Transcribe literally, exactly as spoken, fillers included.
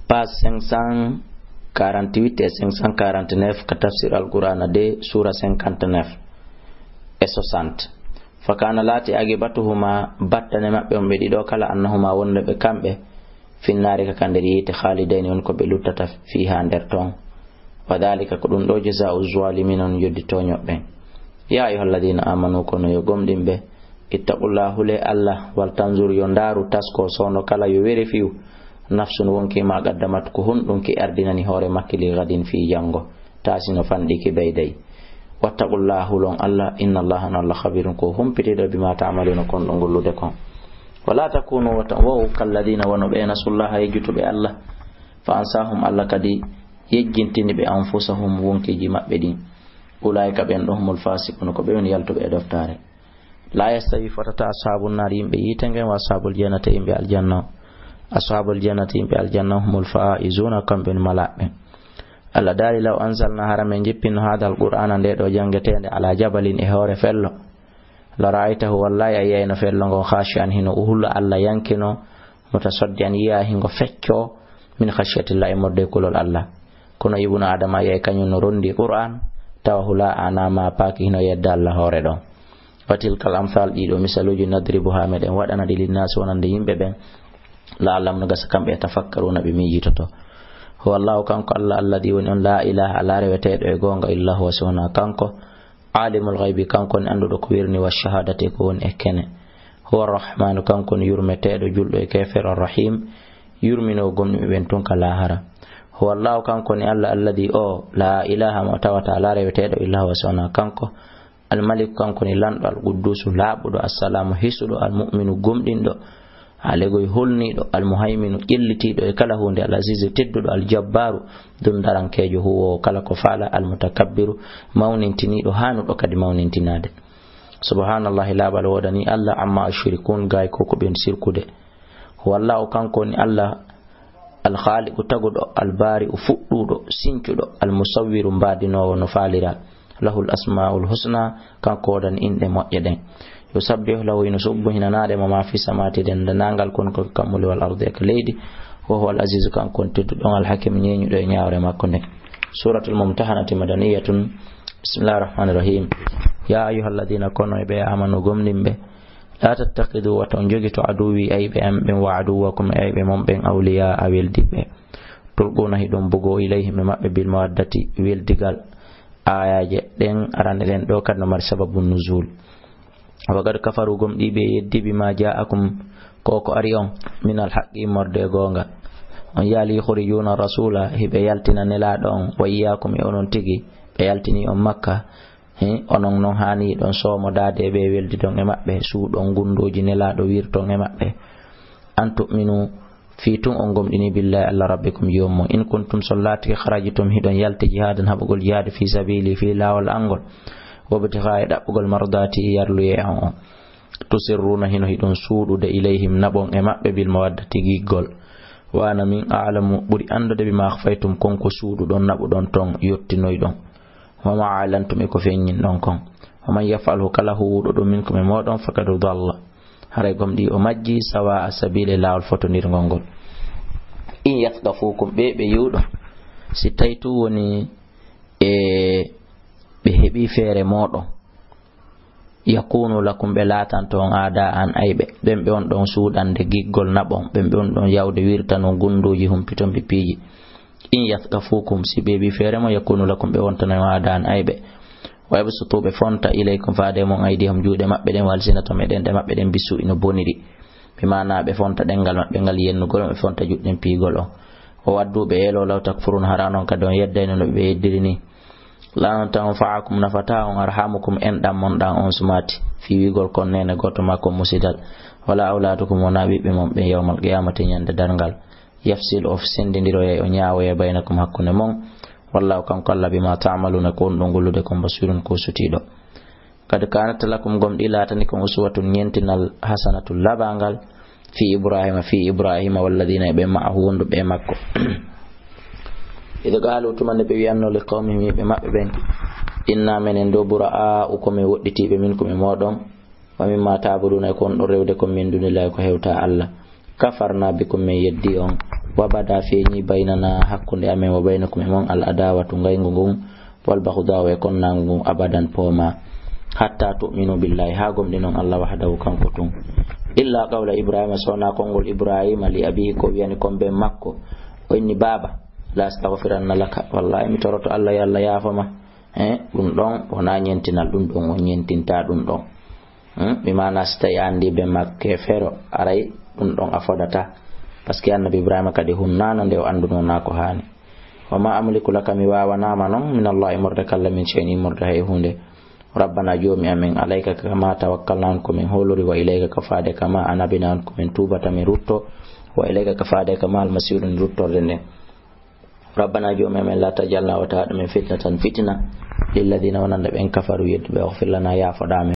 Page cinq cent quarante-huit et cinq cent quarante-neuf ka tafsir Alqur'aana deux, suura cinquante-neuf et soixante. Fa kaana laati aqibatuhumaa, battane maɓɓe on ɓe ɗiɗo kala, annahumaa, wonde ɓe kamɓe, finnaari, ka ka nder yiite, khaalidayni, on ko ɓe luttata, fiihaa, nder ton. Wa dhaalika, ko ɗum ɗo, jazaa'u zaalimiina, on yeddi tooñoɓe ɓen. Yaa ayyuhal ladiina aamanuu, kono yo gomɗinɓe, ittaqullaaha, hulee Allah, wal tanzur, yo ndaaru, tasko, soono kala, yo vérifiyu, nafsun, wonkii, maa qaddamat, ko honɗum ki ardinani hoore makki, li ghadin, fii janngo, taasi no fanɗi ki bayday. Wattaqullaaha, hulon Allah, innallaaha, no Allah, khabiirun, ko humpitiiɗo, bimaa ta'maluuna, kon ɗo gollude kon. Wa laa takuunuu, wata on wa'u, kalladiina, wano ɓe, nasullaaha, yejjutuɓe Allah, fa ansaahum, Allah kadi yejjintini ɓe, anfusahum, wonkiiji maɓɓe ɗin. Ulaa'ika, ɓen ɗo, humul faasiquuna, ko ɓe woni yaltuɓe e ɗoftaare. Laa yastawi, fotataa, ashaabun naari, yimɓe yiite ngen, wa ashaabul jannati, yimɓe aljanna. Ashaabul jannati, yimɓe aljanna, humul faa'izuuna, kamɓe woni malaaɓe. Allah daali, law anzalnaa, hara men jippinno, haadal qur'aana, nde ɗo janngeteende, alaa jabalin, e hoore fello, la ra'aytahu, wallaahi a yi'ayno fello ngon, khaashi'an, hino hula, Allah yankino, mutasaddi'an, yi'a hingo feccoo, min khashyatillah, immorde e kulol Allah. Kono ibnu Adama yi'ay kañum no rondi Qur'an, tawa hula ana ma paaki hino yedda Allah hoore ɗon. Wa tilkal amsal, ɗiɗo misaluuji, nadribuha, meɗen waɗana ɗi, linnaasi, wonande yimɓe ɓen, la'allahum, no gasa kamɓe, yatafakkaruna, ɓe miijitoto. Huwa Allahu, kanko Allah, alladhi, woni on, la ilaha, alaa reweteeɗo e goonga, illa huwa, si wonaa kanko, alimul ghaybi, kanko woni annduɗo ko wirni, wa shahadati, ko woni e kene. Huwa Rahmanu, kanko woni yurmeteeɗo, julɗo e keefeero, Rahim, yurminoowo gomɗinɓe ɓen tun ka laahara. Huwa Allahu, kanko woni Allah, alladhi, o, la ilaha, mo tawata alaa reweteeɗo, illa huwa, si wonaa kanko. Al Maliku, kanko woni lanɗo, Al Quddusu, laaɓuɗo, Assalamu, hisuɗo, Al Mu'minu, gomɗinɗo, Alegoy, holniiɗo, Al Muhayminu, ƴellitiiɗo e kala huunde, Al Azizu, tedduɗo, Al Jabbaru, dundarankeejo, huwoowo kala ko faala, Al Mutakabbiru, mawnintiniiɗo, haanuɗo kadi mawnintinaade. Subhanallahi, laaɓal woodanii Allah, amma yushrikun, gaay ko ko ɓen sirkude. Huwa Allahu, kanko woni Allah, Al Khaliqu, taguɗo, Al Bari'u, fuɗɗuɗo, sincuɗo, Al Musawwiru, mbaadinoowo no faaliraa. Lahul asmaul husna, kanko woodani inɗe moƴƴe ɗen. Yusabbihu lahu, hino subbuhinanaade mo, ma fi samawati, denndaangal kon ko kammuuli, wal ardi, e ka leydi. Wa huwa al azizu, kanko on tedduɗo on, al hakim, ñeeñuɗo e ñaawre makko nden. Suratul Mumtahanati madaniyatun. Bismillahir rahmanir rahim. Ya ayyuhalladhina, kono e ɓe amanu gomɗinɓe, la tattakhidhu, wata on jogito, aduwwi, ayɓe am ɓen, wa aduwwakum, e ayɓe mon ɓen, awliya, a weldiɓe. Tulquna, hiɗon bugo, ilayhim, e maɓɓe, bil mawaddati, weldigal. Ayaaje ɗen arane ɗen ɗo kadi no mari sababu nuzul. Wa qad kafaru, gomɗiiɓe yeddi, bima ja'akum, ko ko ari on, minal haqqi, immorde e goonga. On yaali, yukhrijuna rasula, hiɓe yaltina nelaaɗo on, wa iyyakum, e onon tigi, ɓe yaltini on Makka. He, onon non haani ɗon soomodaade e ɓe, weldidon e maɓɓe, suuɗon gunndooji nelaaɗo, wirton e maɓɓe. An tu'minu, fii tun on gomɗini, billahi, Allah, rabbikum, joom mon. In kuntum, so laatike, kharajtum, hiɗon yalti, jihadan, haɓugol jihaad, fii sabili, fii laawol an ngol, wabtigha, e ɗaɓɓugol, mardati, yarluye an on. Tusirruna, hino hiɗon suuɗude, ilayhim, naɓon e maɓɓe, bil mawaddati, giggol. Wa ana, min, a'lamu, ɓuri anndude, bima akhfaytum, kon ko suuɗuɗon, naɓuɗon ton, yottinoyɗon. Wa ma a'lantum, e ko feññinɗon kon. Wa man yaf'alhu, kala huwuɗo ɗum, minkum, e mooɗon, faqad dalla, haray gomɗii o majji, sawa'a sabiil, e laawol fotondirngol ngol. In yathqafukum, ɓe ɓe yi'uɗon, si tawi tun woni e ɓe heɓii feere mooɗon, yakunu lakum, ɓe laatanto on, aada'an, ayɓe, ɓen ɓe on ɗon suuɗande giggol naɓon, ɓen ɓe on ɗon yawde wirtanon gunndooji, humpiton ɓe piiji. In yathqafukum, si ɓe heɓii feere mon, yakunu lakum, ɓe wontano on, aada'an, ayɓe. Wa yabsutu, ɓe fonta, ilaykum, faade e mon, aydiyahum, juuɗe maɓɓe ɗen, wa alsinatahum, e ɗenɗe maɓɓe ɗen, bisuu'i, no boniri. Bi maana ɓe fonta ɗemngal maɓɓe ngal yennugol on, ɓe fonta juuɗe ɗen piyugol on. Wa waddu, ɓe eelo, law takfuruna, hara onon kadi on yeddayno no ɓe yeddiri ni. Lan tanfa'akum, nafataa on, arhamukum, enɗan mon ɗan on sumaati, fii wi'ugol kon neene gooto maa kon musidal, wala awlaadukum, wonaa ɓiɓɓe mon ɓen, yawmal qiyamati, ñande darngal. Yafsil, o sendindiroyay, o ñaawoyay, baynakum, hakkunde mon. Wallahu, kanko Allah, bima ta'maluna, ko on ɗon gollude kon, basirun, ko sutiiɗo. Qad kanat lakum, gomɗii laatani kon, uswatun, ñentinal, hasanatun, laɓangal, fi Ibrahima, fi Ibrahima, walladina, e ɓe ma'ahu, wonduɓe e makko. Id qalu, tuma nde ɓe wi'anno, li qawmihim, yimɓe maɓɓe ɓen, inna, menen ɗo, bura'a'u, ko men woɗɗitiiɓe, minkum, e mooɗon, wa mimma ta'buduna, e ko on ɗon rewde kon, min dunillahi, ko hewtaa Allah. Kafarna bikum, men yeddi on. Wa bada feeñi baynana hakkunde amen wa baynakum e mon al adawatu ngayngu ngun wal baghdaa'u e konnaangu ngun abadan pooma hatta tu'minu billahi haa gomɗinon Allah wahdahu kanko tun. Illa qawla Ibrahima so wonaa konngol Ibrahima li abihi ko wiyani kon ben makko. O inni baaba la astaghfiranna laka wallahi mi toroto Allah yo Allah yaafo ma. Eh, ɗum ɗon wonaa ñentinal ɗum ɗon on ñentinta ɗum ɗon. Hmm? Mi maana si tawi anndi be makke fero aray ɗum ɗon a fodata. Parce que annabi Ibrahima kadi hunnano nde o annduno na ko haani. Wa ma amliku laka mi wawanama non min Allah immorde kalla min shay'in immorde hay hunde. Rabbana joomi amen alayka kama tawakkalna on ko min holori wa ilayka ka faade kama anabina on ko min tuubata min rutto wa ilayka ka faade kama almasiru ni ruttorde nden. Rabbana joomi amen la tajalna wata haɗu min fitnatan fitina lilladina wonande ɓen kafaru yedduɓe waghfir lana yaafoɗa amen.